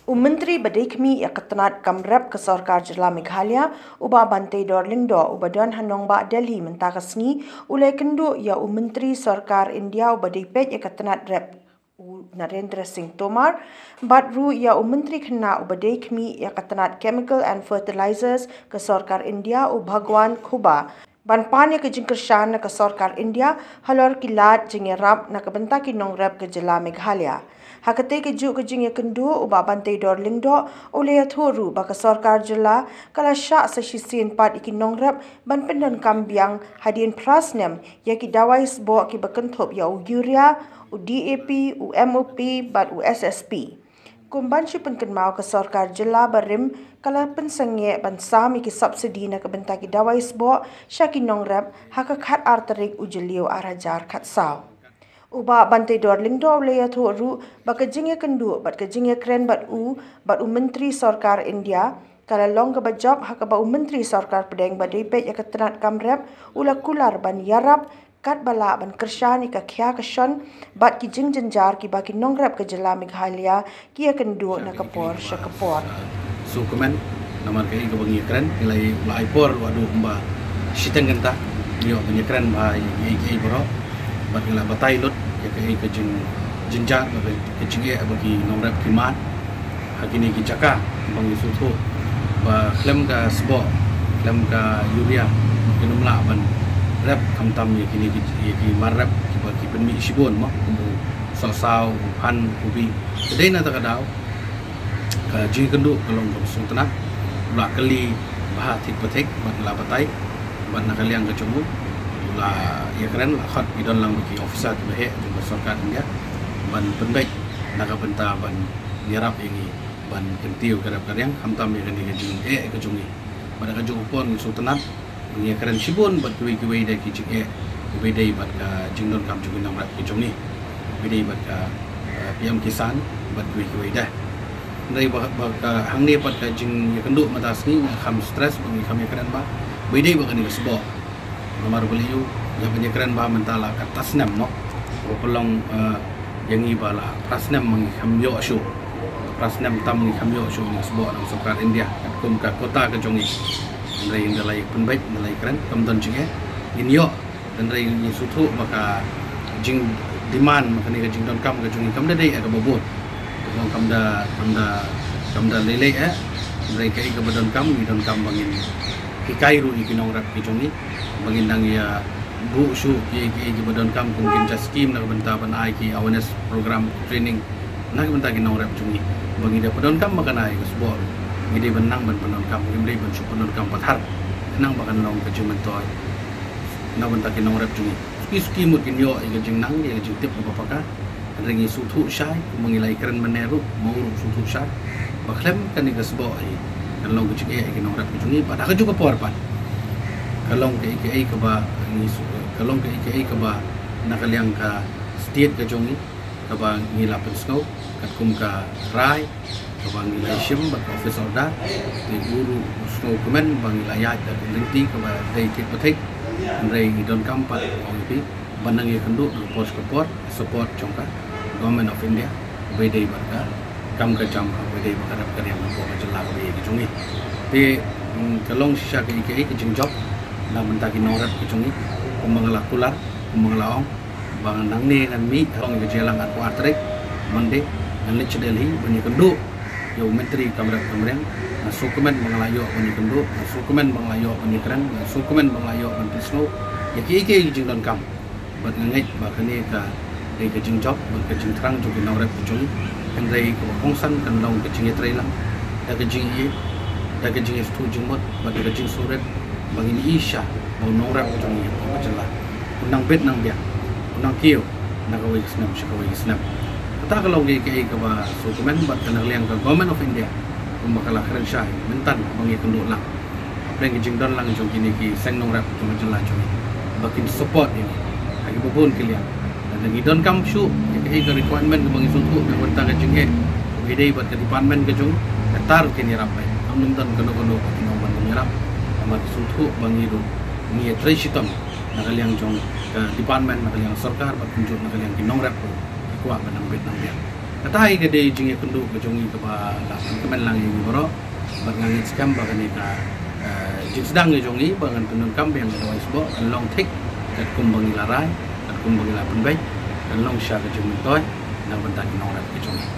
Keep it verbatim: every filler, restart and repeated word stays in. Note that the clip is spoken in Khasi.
U Myntri ba dei khmih ïa ka tnat kam rep ka Sorkar Jylla Meghalaya, u Bah Banteidor Lyngdoh, uba don ha nongbah Delhi mynta ka sngi, u la ïakynduh ïa u Myntri Sorkar India uba dei peit ïa ka tnat rep, u Narendra Singh Tomar, bad ruh ïa u Myntri Khynnah uba dei khmih ïa ka tnat Chemical and Fertilizers ka Sorkar India, u Bhagwan Khubba, ban pan ïa ka jingkyrshan na ka Sorkar India halor ki lad jingïarap na ka bynta ki nongrep ka Jylla Meghalaya. Ha katei kajuh ka jingïakynduh, u Bah Banteidor Lyngdoh u la ïathuh ruh ba ka Sorkar Jylla ka la shah sa shisien pat ïa ki nongrep ban pyndonkam biang hadien phra snem ïa ki dawai sboh kiba kynthup ïa u Urea, u D A P, u M O P bad u S S P. Kum ban shu pynkynmaw, ka Sorkar Jylla barim ka la pynsangeh ban sam ïa ki subsidy na ka bynta ki dawai sboh sha ki nongrep ha ka khatar tarik u Jylliew arhajar khatsaw. U Bah Banteidor Lyngdoh u la ïathuh ruh ba ka jingïakynduh bad ka jingïakren bad u bad u Myntri Sorkar India ka la long kaba jop, ha kaba u Myntri Sorkar Pdeng ba dei peit ïa ka tnat kam rep u la kular ban ïarap katba lah ban kyrshan ïa ka khia ka shon bad ki jingjynjar kiba ki nongrep ka Jylla Meghalaya ki ïakynduh na ka por sha ka por. Sngewkmen namar kaei kaba ngi ïakren, ngi la ïa, la ai por haduh kumba shiteng kynta, ngi ïoh ban ïakren bha ïa kaei kaei baroh, bad ngi la batai lut ïa kaei ka jingjynjar bad ka jingeh ba ki nongrep ki mad ha kine ki jaka ba ngi sngewthuh ba khlem ka sboh, khlem ka Urea, kin ym lah ban rep khamtam ïa kine ki, ïa ki mar rep kiba ki pynmih shibun mo, kum u sohsaw, u phan, u bi. Te dei na kata ka daw ka jingïakynduh ka long kaba sngewtynnat, u la kylli bha thik pathik bad ngi la batai, bad na ka liang ka jong u, u la ïakren, la khot ïa ki don lang bad ki officer kiba heh jong ka Sorkar India ban pynbeit na ka bynta ban ïarap ïa ngi ban kyntiew ka rep ka riang khamtam ïa kane ka jingeh ka jong ngi. Bad ha kajuh ka por ngi sngewtynnat, ngi ïakren shibun bad kiwei kiwei de ki jingeh kiba dei bad ka jingdonkam jong ki nongrep ki jong ngi, kiba dei bad ka, eh, P M Kisan bad kiwei kiwei de. Hynrei ba, ba ka hangne pat ka jingïakynduh mynta sngi nga kham stress bad ngi kham ïakren bha, ba dei bad kane ka sboh. Namar balei, ïa ban ïakren bha mynta la katta snem mo, ba pynlong, eh, ïa ngi ba la phra snem ma ngi kham ïoh shuh, phra snem tam ngi kham ïoh shuh ïa ka sboh na ka Sorkar India katkum ka quota ka jong ngi. Hynrei ynda la ïa pynbeit, ynda la ïakren, kam don jingeh, ngin ïoh. Hynrei ngi sngewthuh ba ka jingdemand, ma kane ka jingdonkam ka jong ngi kam da dei eh kaba bun, kam da, kam da, kam da lei lei eh. Hynrei kaei kaba donkam, ngi donkam ba ngin hikai ruh ïa ki nongrep ki jong ngi ba ngin nang ïa buh shuh kiei kiei kiba donkam, kum ki jait skim na ka bynta ban ai ki awareness program, training na ka bynta ki nongrep jong ngi, ba ngi da pyndonkam ba kan ai ka sboh, ngi dei ban nang ban pyndonkam, ngim dei ban shu pyndonkam pathar, khnang ba kan long ka jingmyntoi na ka bynta ki nongrep jong ngi. Suki suki mut kin ïoh ïa ka jingnang, ïa ka jingtip kaba paka. Hynrei ngi sngewthuh shai, kumba ngi la ïakren mynne ruh, ma u ruh u sngewthuh shai ba khlem kane ka sboh hi kan long ka jingeh ïa ki nongrep ki jong ngi. Bad ha kajuh ka por pat ka long kaei kaei kaba ngi sngewthuh, ka long kaei kaei kaba na ka liang ka state ka jong ngi kaba ngi la pynsngew katkum ka rai kaba ngi la shim bad ka office order. Te u ruh u sngewkmen ba ngi la ïaid da ka lynti kaba dei thik pathik. Hynrei ngi donkam pat, ong ïa phi, ban nang ïakynduh na ka por sha ka por, support jong ka Government of India, ba dei bad ka kam ka jam, ba dei bad ka rep ka riang hapoh ka jylla kaba ïa ka jong ngi. Te, mm, ka long shisha kaei kaei ka jingjop na ka bynta ki nongrep ki jong ngi, kumba nga la kular, kumba nga la ong, ba nangne ngan mih, ha ka jingïalang arphew ar tarik, Monday, ngan leit sha Delhi ban ïakynduh ïa u Myntri kam rep kam riang. Nga sngewkmen ba nga la ïoh ban ïakynduh, nga sngewkmen ba nga la ïoh ban ïakren, nga sngewkmen ba nga la ïoh ban pynsngew ïa kiei kiei ki jingdonkam. Bad nga ngeit ba kane ka dei ka jingjop bad ka jingthrang jong ki nongrep ki jong ngi. Hynrei kaba kongsan kan long ka jingïatreilang da ka jingïeit, da ka jingïasngewthuh jingmut bad da ka jingsngewrit ba ngin ïohi shisha ba u nongrep jong ngi hapoh ka jylla un nang bit nang biang, un nang kiew na kawei ka snem sha kawei ka snem. Kata ka long kaei kaei kaba sngewkmen bad na ka liang ka Government of India, kumba ka la kren shai mynta ba ngi ïakynduh lang hapdeng ka jingdon lang jong kine ki seng nongrep jong ka jylla jong ngi, ba kin support ïa ngi ha kiba bun ki liang. Lada ngi donkam shuh ïa kaei ka requirement kaba ngi sngewthuh na ka bynta ka jingeh, ba dei bad ka department ka jong ngi, kata ruh kin ïarap beit. Kam don kano kano ba kin ong ban ym ïarap, namar ki sngewthuh ba ngi ruh ngi ïatrei shitom na ka liang jong ka department, na ka liang sorkar, bad kumjuh na ka liang ki nongrep ruh ki kwah ban nang bit nang biang. Kata ka dei ka jingïakynduh ka jong ngi kaba la pynkmen lang ïa ngi baroh. Bad nga ngeit skhem ba kane ka, eh, jingsdang ka jong ngi ba ngan pyndonkam biang ïa ka dawai sboh kan long thik katkum ba ngi la rai, katkum ba ngi la pynbeit, kan long sha ka jingmyntoi na ka bynta ki nongrep ka jong ngi.